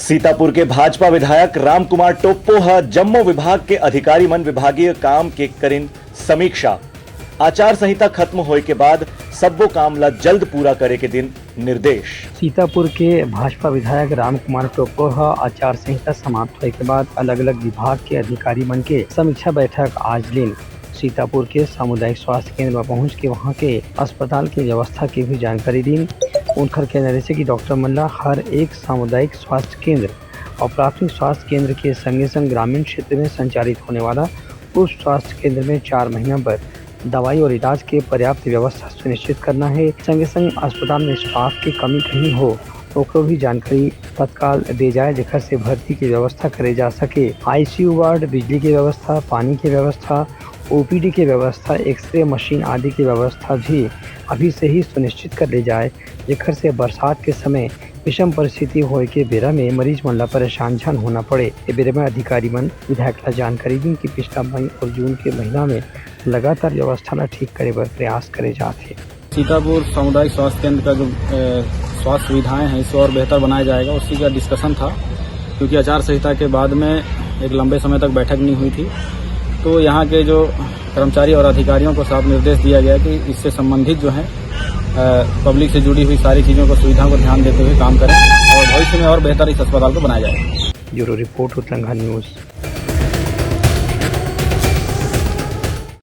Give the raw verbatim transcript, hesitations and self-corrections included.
सीतापुर के भाजपा विधायक रामकुमार टोप्पो ह जम्मो विभाग के अधिकारी मन विभागीय काम के करिन समीक्षा। आचार संहिता खत्म होए के बाद सब्बो काम ला जल्द पूरा करे के दिन निर्देश। सीतापुर के भाजपा विधायक रामकुमार टोप्पो ह आचार संहिता समाप्त होए के बाद अलग-अलग विभाग के अधिकारी मन के समीक्षा बैठक आज लीन। सीतापुर के सामुदायिक स्वास्थ्य केंद्र म पहुंच के वहां के अस्पताल के व्यवस्था के भी जानकारी दीन। उनकर कहना रहिसे कि डॉक्टर मन ला हर एक सामुदायिक स्वास्थ्य केंद्र और प्राथमिक स्वास्थ्य केंद्र के संगे संग ग्रामीण क्षेत्र में संचालित होने वाला उप स्वास्थ्य केंद्र में चार महीना बर दवाई और इलाज के पर्याप्त व्यवस्था सुनिश्चित करना है। संगे संग अस्पताल में स्टाफ के कमी कहीं हो, ओकरो भी जानकारी तत्काल दे जाए, जेकर से भर्ती की व्यवस्था करे जा सके। आईसीयू वार्ड, बिजली की व्यवस्था, पानी की व्यवस्था, ओपीडी की व्यवस्था, एक्सरे मशीन आदि की व्यवस्था भी अभी से ही सुनिश्चित कर ली जाए, जेकर से बरसात के समय विषम परिस्थिति होए के बेरा में मरीज मन ला परेशान झन होना पड़े। ए बेरा में अधिकारी मन विधायक ला जानकारी दीन कि पिछला मई और जून के महीना में लगातार व्यवस्था ला ठीक करे बर प्रयास करे जात हे। सीतापुर सामुदायिक स्वास्थ्य केंद्र का जो, अ, स्वास्थ्य सुविधाएं हैं, इसको और बेहतर बनाया जाएगा, उसी का डिस्कशन था, क्योंकि आचार संहिता के बाद में एक लंबे समय तक बैठक नहीं हुई थी। तो यहाँ के जो कर्मचारी और अधिकारियों को साफ निर्देश दिया गया कि इससे संबंधित जो है, अ, पब्लिक से जुड़ी हुई सारी चीज़ों को, सुविधाओं को ध्यान देते हुए काम करें और भविष्य में और बेहतर इस अस्पताल को बनाया जाए। ब्यूरो रिपोर्ट, उतरंगा न्यूज़।